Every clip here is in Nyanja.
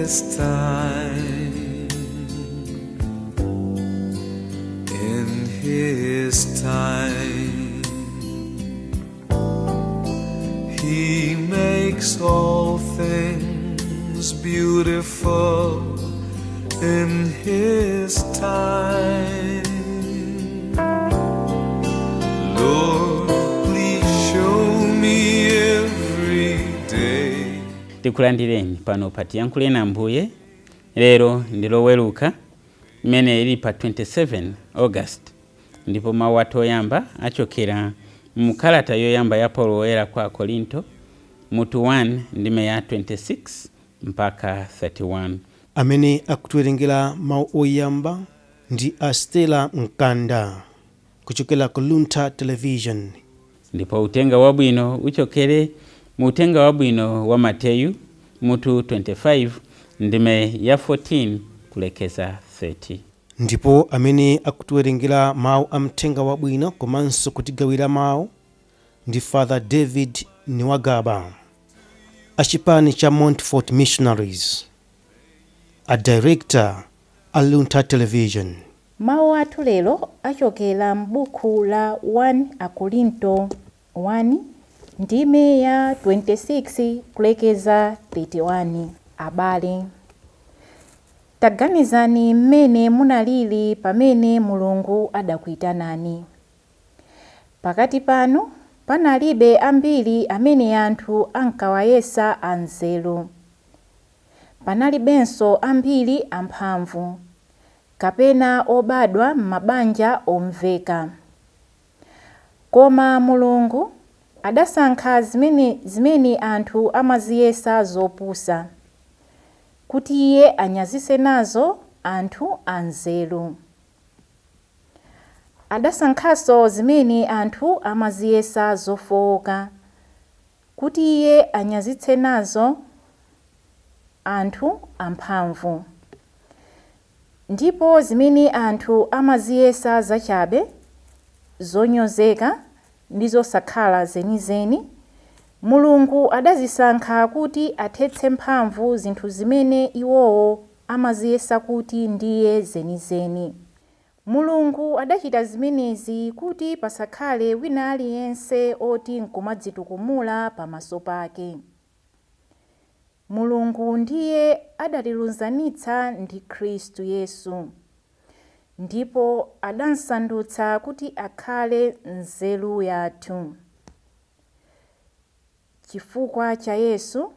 His time. In His time, He makes all things beautiful in His time. Lord, please show me every day. Tikulandireni pano pa Tiyankhule Ambuye. Lero ndi Loweruka imene ili pa 27 August, ndipo mawu athu oyamba achokera mu kalata yoyamba ya Paulo Woyera kwa Akorinto, mutu 1, ndime ya 26 mpaka 31. Amene akutiwerengera mawu oyamba ndi a Stella Mkanda kuchokera ku Luntha Television. Ndipo uthenga wabwino uchokere mu Uthenga Wabwino wa Mateyu, mutu 25, ndime ya 14 kulekeza 30. Ndipo amene akutiwerengera mawu a mthenga wabwino komanso kutigawira mawu ndi Father David Niwagaba, achipani cha Montfort Missionaries, a director a Luntha Television. Mawu athu lero achokera m'buku la 1 Akorinto 1, ndime ya 26 kulekeza 31. Abale, taganizani mmene munalili pamene Mulungu adakuyitanani. Pakati panu panalibe ambiri amene anthu ankawayesa anzeru, panalibenso ambiri amphamvu kapena obadwa m'mabanja omveka. Koma Mulungu adasankha zimene anthu amaziyesa zopusa, kuti Iye anyazitse nazo anthu anzeru. Adasankhanso zimene anthu amaziyesa zofowoka, kuti Iye anyazitse nazo anthu amphamvu. Ndipo zimene anthu amaziyesa zachabe, zonyozeka ndi zosakhala zenizeni, Mulungu adazisankha kuti athetse mphamvu zinthu zimene iwowo amaziyesa kuti ndiye zenizeni. Mulungu adachita zimenezi kuti pasakhale wina aliyense oti nkumadzitukumula pamaso pake. Mulungu ndiye adatilunzanitsa ndi Khristu Yesu, ndipo adamsandutsa kuti akhale nzeru yathu. Chifukwa cha Yesu,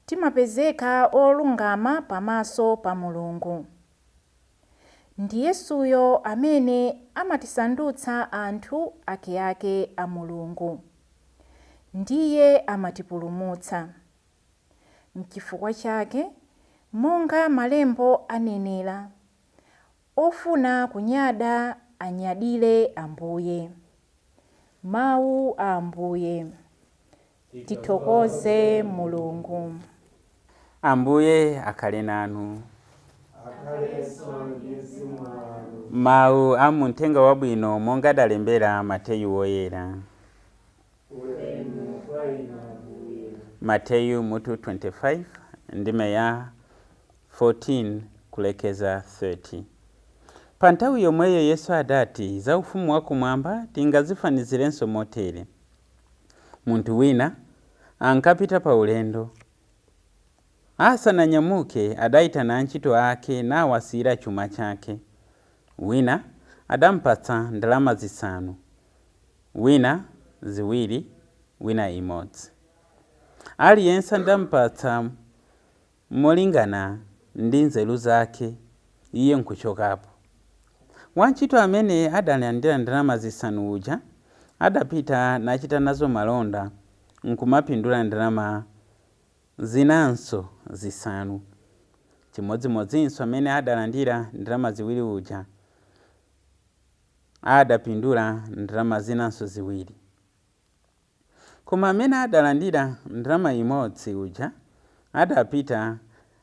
timapezeka olungama pamaso pa Mulungu. Ndi Yesuyo amene amatisandutsa anthu akeake a Mulungu. Ndiye amatipulumutsa. N'chifukwa chake, monga Malembo anenera, "Ofuna kunyada anyadire Ambuye." Mawu a Ambuye. Tithokoze Mulungu. Ambuye akhale nanu. Mawu a muthenga wabwino monga adalembera Mateyu Woyera. Mateyu mutu 25, ndime ya 14 kulekeza 30. Pa nthawi yomweyo Yesu adati, "Za ufumu wakumwamba tingazifanizirenso motere: Munthu wina ankapita pa ulendo. Asananyamuke, adayitana antchito ake nawasiyira chuma chake. Wina adampatsa ndalama zisanu, wina ziwiri, wina imodzi. Aliyense adampatsa molingana ndi nzeru zake, iye nkuchokapo. Wantchito amene adalandira ndalama zisanu uja adapita nachita nazo malonda nkumapindula ndalama zinanso zisanu. Chimodzimodzinso amene adalandira ndalama ziwiri uja adapindula ndalama zinanso ziwiri. Koma amene adalandira ndalama imodzi uja adapita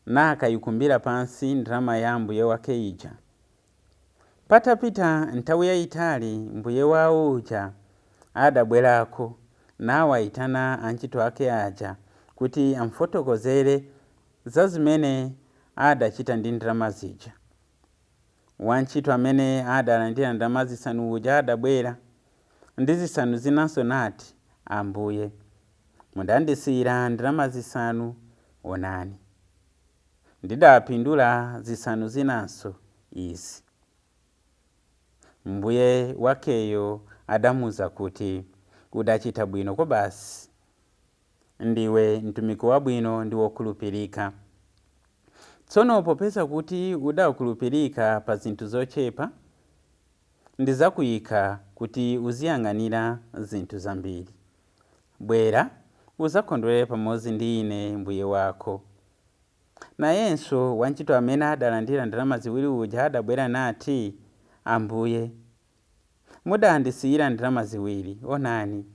nakayikumbira pansi ndalama ya mbuye wake ija. Patapita nthawi yayitali, mbuye wawo uja adabwerako nawayitana antchito ake aja kuti amfotokozere za zimene adachita ndi ndalama zija. Wantchito amene adalandira ndalama zisanu uja adabwera ndi zisanu zinanso nati, Ambuye, mudandisiyira ndalama zisanu, onani, ndidapindula zisanu zinanso izi. Mbuye wakeyo adamuwuza kuti, udachita bwino kobasi, ndiwe mtumiki wabwino ndi wokhulupirika. Tsono popeza kuti udakhulupirika pa zinthu zochepa, ndizakuyika kuti uziyang'anira zinthu zambiri. Bwera uzakondwerere pamodzi ndi ine mbuye wako. Nayenso wantchito amene adalandira ndalama ziwiri uja adabwera nati, Ambuye, mudandisiyira ndalama ziwiri, onani,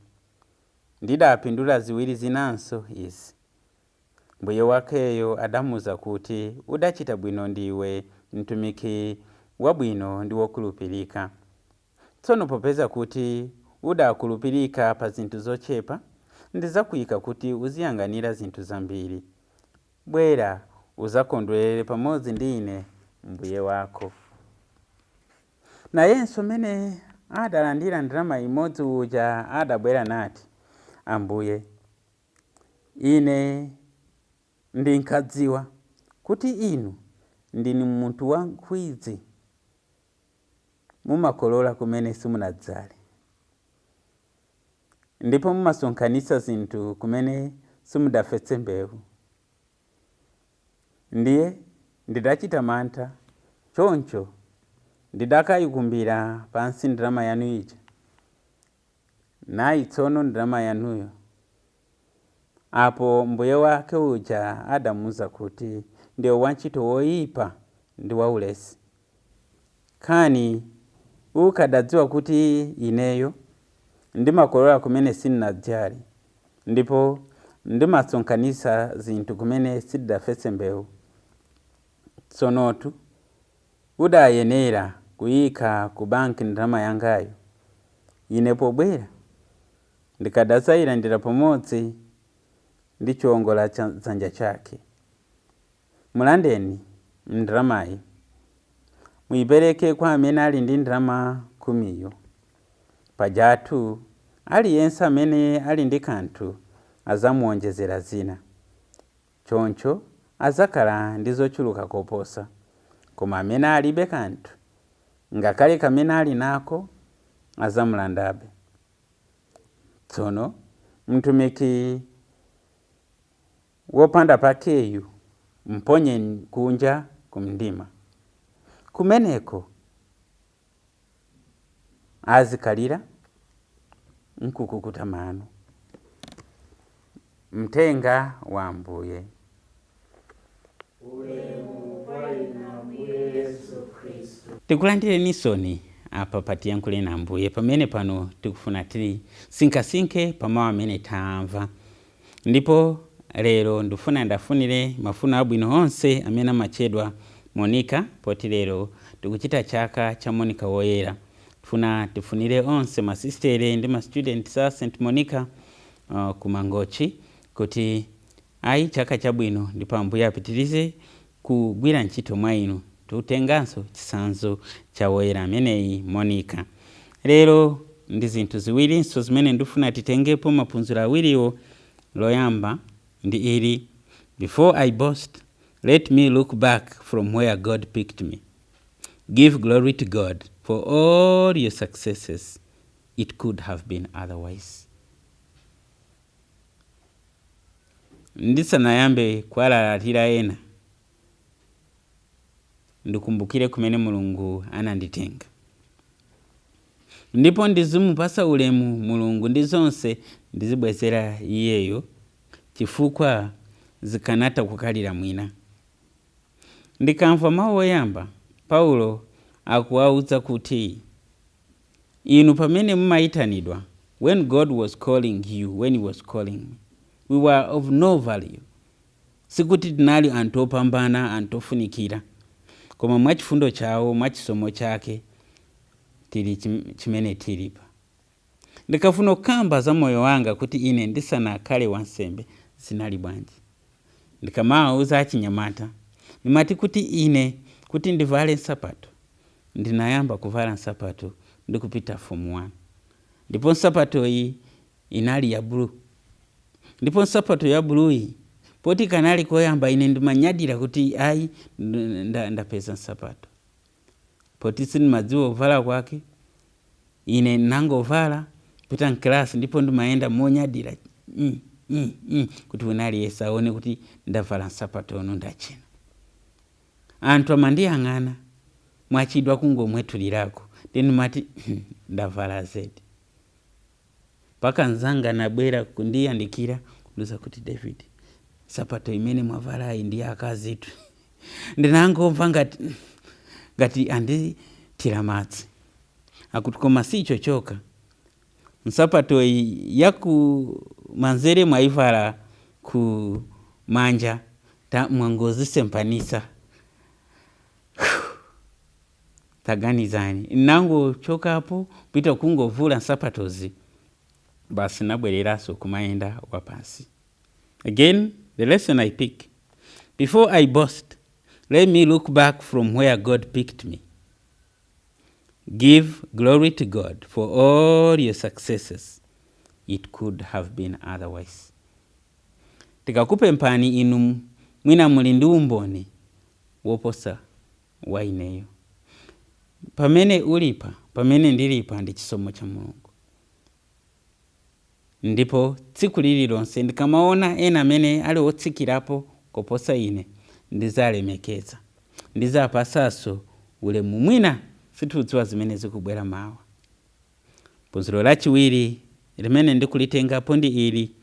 ndidapindula ziwiri zinanso izi. Mbuye wakeyo adamuwuza kuti, udachita bwino ndiwe mtumiki wabwino ndi wokhulupirika. Tsono popeza kuti udakhulupirika pa zinthu zochepa, ndizakuyika kuti uziyang'anira zinthu zambiri. Bwera uzakondwerere pamodzi ndi ine mbuye wako. Nayenso mene adalandira ndalama imodzi uja adabwera nati, Ambuye, ine ndinkadziwa kuti inu ndinu munthu wankhwidzi, mumakolola kumene simunadzale, ndipo mumasonkhanitsa zinthu kumene simudafetse mbewu. Ndiye ndidachita mantha, choncho ndidakayikumbira pansi ndalama yanu ija. Nayi tsono ndalama yanuyo. Apo mbuye wake uja adamuwuza kuti, ndiwe wantchito woyipa ndi waulesi. Kani ukadadziwa kuti ineyo ndimakolola kumene sindinadzale, ndipo ndimasonkhanitsa zinthu kumene sindidafetse mbewu. Tsonotu udayenera kuyika ku banki ndalama yangayo, ine pobwera ndikadadzayilandira pamodzi ndi chiwongola cha dzanja chake. Mulandeni ndalamayi, muyipereke kwa amene ali ndi ndalama 10yo. Pajatu aliyense amene ali ndi kanthu azamuwonjezera zina, choncho azakhala ndi zochuluka koposa. Koma amene alibe kanthu, ngakhale kamene ali nako, azamulandabe. Tsono mtumiki wopanda pakeyu mponyeni kunja kumdima, kumeneko azikalira nkukukuta mano. Mthenga wa Ambuye. Tikulandireni apa patiyankhule na Ambuye, pamene pano tikufuna tili sinkhasinkhe pamawu amene tamva. Ndipo lero ndifuna ndafunire mafuno abwino onse amene amatchedwa Monica, poti lero tikuchita chaka cha Monica Woyera. Tifuna tifunire onse masistere ndi ma students a St Monica ku Mangochi kuti ayi chaka chabwino, ndipo Ambuye apitirize kugwira ntchito mwa inu. Tikutenganso chitsanzo cha woyera ameneyi Monica. Lero ndi zinthu ziwirinso zimene ndifuna titengepo maphunziro awiriwo. Loyamba ndi ili: before I boast, let me look back from where God picked me. Give glory to God for all your successes. It could have been otherwise. Ndisanayambe kuwalalatira ena, ndikumbukire kumene Mulungu ananditenga, ndipo ndizimupasa ulemu Mulungu ndi zonse ndizibwezera iyeyo, chifukwa zikanatha kukalira mwina. Ndikamva mawu oyamba, Paulo akuwauza kuti inu pamene mumayitanidwa, when God was calling you, when he was calling me, we were of no value. Sikuti tinali anthu opambana, anthu ofunikira, koma mwachifundo chawo, mwachisomo chake, tili chimene tilipa. Ndikafuna kukamba za moyo wanga kuti ine ndisanakhale wansembe zinali bwanji, Ndikamawauza achinyamata, ndimati kuti ine kuti ndivale nsapato, ndinayamba kuvala nsapato ndikupita form 1, ndipo nsapato iyi inali ya blue. Ndipo nsapato ya blue iyi, poti kanali koyamba, ine ndimanyadira kuti ayi, ndapeza nsapato. Poti sindimadziwa kuvala kwake, ine nangovala pita mklasi, ndipo ndimayenda monyadira kuti wina aliyense aone kuti ndavala nsapato ono, ndachena. Anthu amandiyang'ana mwachidwa, kungomwetulirako. Ndimati ndavala zedi, mpaka mzanga nabwera kundiyandikira, kundiuza kuti, "David, nsapato imene mwavalayi ndi akazitu." Ndinangomva ngati andithira madzi. Akuti, "Koma si icho choka, nsapato iyi yaku manzere mwayivala ku manja, ta mwangozisemphanitsa." Taganizani, nangochokapo pita kungovula nsapatozi basi, nabwereranso kumayenda wapansi. Again, the lesson I pick: before I boast, let me look back from where God picked me. Give glory to God for all your successes. It could have been otherwise. Tikakupemphani inu, mwina muli ndi umboni woposa wa ineyo. Pamene ulipa, pamene ndilipa, ndi chisomo cha Mulungu. Ndipo tsiku lililonse ndikamaona ena amene ali otsikirapo kuposa ine, ndizalemekeza, ndizapasanso ulemu. Mwina sitikudziwa zimene zikubwera mawa. Phunziro lachiwiri limene ndikulitengapo ndi ili: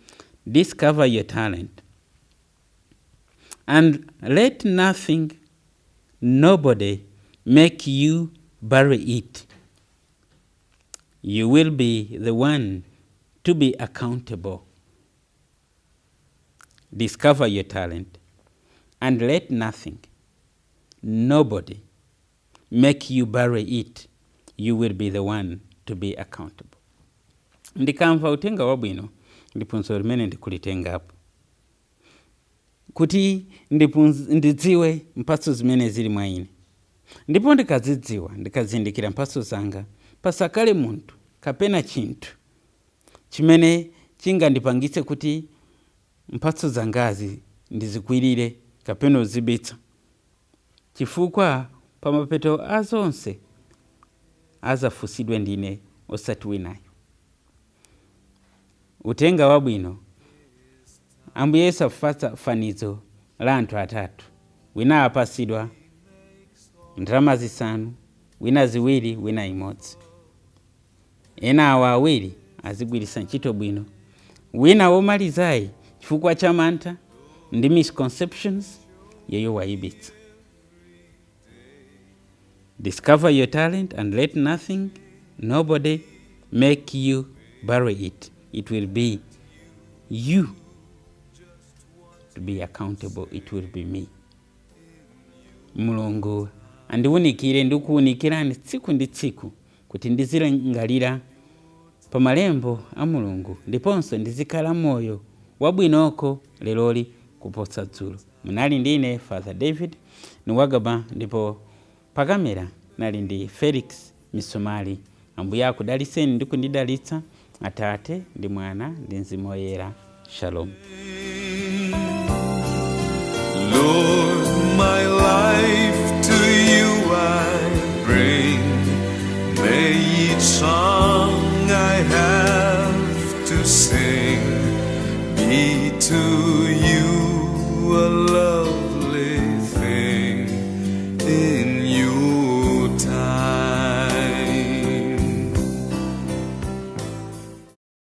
discover your talent and let nothing, nobody make you bury it. You will be the one to be accountable. Discover your talent and let nothing, nobody make you bury it. You will be the one to be accountable. Ndikamva uthenga wabwino, ndi phunziro limene ndikulitengapo kuti ndidziwe mphatso zimene zili mwa ine. Ndipo ndikazidziwa, ndikazindikira mphatso zanga, pasakale munthu kapena chinthu chimene chingandipangitse kuti mphatso zangazi ndizikwirire kapena uzibitsa, chifukwa pamapeto azonse azafunsidwe ndine, osati winayo. Uthenga wabwino, Ambuye Yesu afatsa fanizo la anthu atatu. Wina apasidwa ndalama zisanu, wina ziwiri, wina imodzi. Ena awa awiri azigwiritsa ntchito bwino. Wina womalizayi, chifukwa cha mantha ndi misconceptions, yeyo wayibitsa. Discover your talent and let nothing, nobody make you bury it. It will be you to be accountable. It will be me. Mulungu andiwunikire ndikuwunikirani tsiku ndi tsiku kuti ndizilingalira pa malembo a Mulungu, ndiponso ndizikhala moyo wabwinoko leroli kuposa dzulo. Munali ndine Father David Niwagaba, ndipo pakamera nali ndi Felix Misomali. Ambuye akudalitseni ndi kundidalitsa, Atate ndi Mwana ndi Mzimu Woyera. Shalom. Lord, my life to you I bring. May each song I have to sing